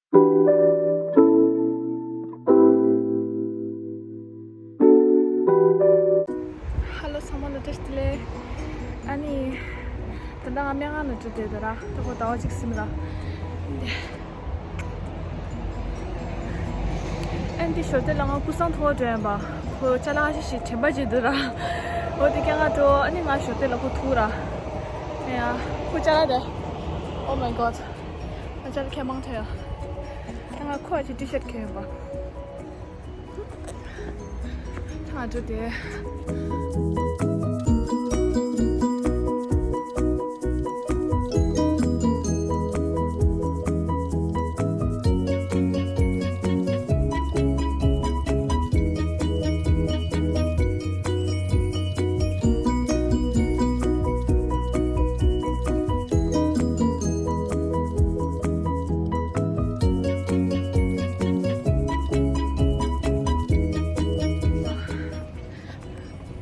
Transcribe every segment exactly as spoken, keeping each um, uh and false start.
ཧ་ལོ་ཚང་མ་ལ་བཀྲ་ཤིས་བདེ་ལེགས། ཨ་ནི། ད་ལྟ་ང་སྨན་ཁང་ནང་འགྲོ་བསྡད་འདུག་ར། ད་ཁོ་ཟླ་བ་གཅིག་ཟིན་ར། ཨ་ནི་དེ་ཞོར་དེ་ལ་ང་ཀུན་བཟང་ཐུག་འགྲོ་ཡིན་པ། ཁོ་ཅ་ལག་ཞིག་ཞིག་དྲན་པ་བརྗེད་འདུག་ར། འོ་དེ་སྐད་ང་འགྲོ། ཨ་ནི་ང་ཞོར་དེ་ལ་ཁོ་ཐུག་ར། ཨེ་ཡ། ཁོ་ཅ་ལག་དེ། Oh my god། ང་ཅ་ལག་ཁྱེད་མང་ཐོས་ཡ། ཨ་ང་ཁོ་ཨ་ཅི་ཊི་ཤར་ཁྱེར་ཡིན་པ། ཐང་ཨ་ཅོ་དེ།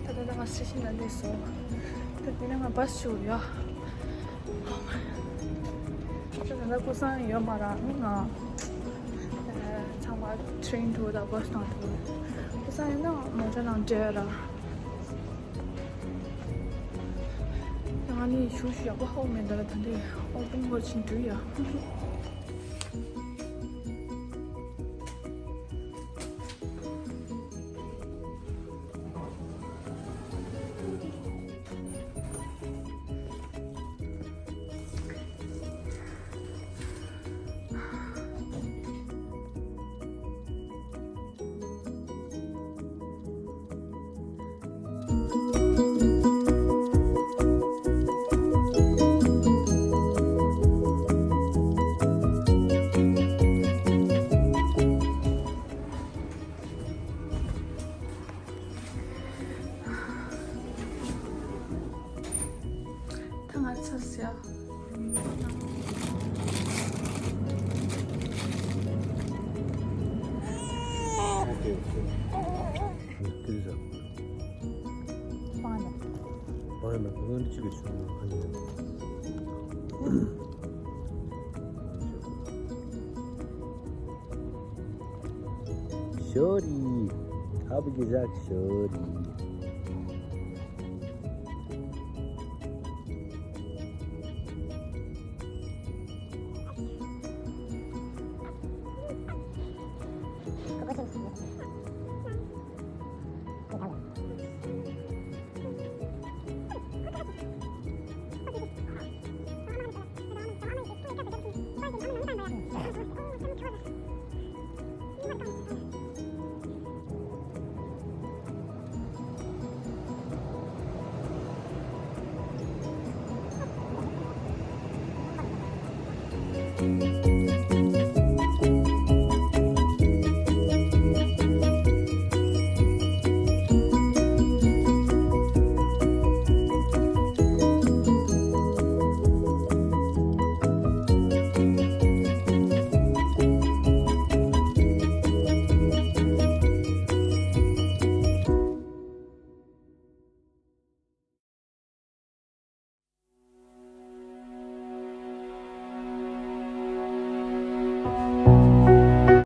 ད་ལྟ་ང་སི་ཊེ་ཤན་ལ་སླེབས་སོང་། ད་དེ་ནས་ང་བྷ་སི་ཞུགས་ཡོད། ད་ལྟ་ཀུན་བཟང་ཡོད་མ་རེད། ང་ཚང་མ་ཊེ་རེན་འགྲོ་དང་བྷ་སི་ནང་འགྲོ། ཀུན་བཟང་ཡོད་ན་མོ་ཊ་ནང་བསྡད་ར། ང་ནི་ཞུ་ཞུ་ཡག་པོ་ཧ་གོ་མེད། ད་ལ་ད་འདི་ཨོ་པན་བོ་ཆིན་འགྲོ་ཡ། ཐང་ང་ཚོ་ཟེར། སྤང་ན། སྤང་ན་ཁོ་ཚོ་གཅིག་གི་ཆུང་ངུ་ཨ་ནི། ཞོ་རི། ཨ་བུ་གི་ཟག་ཞོ་རི།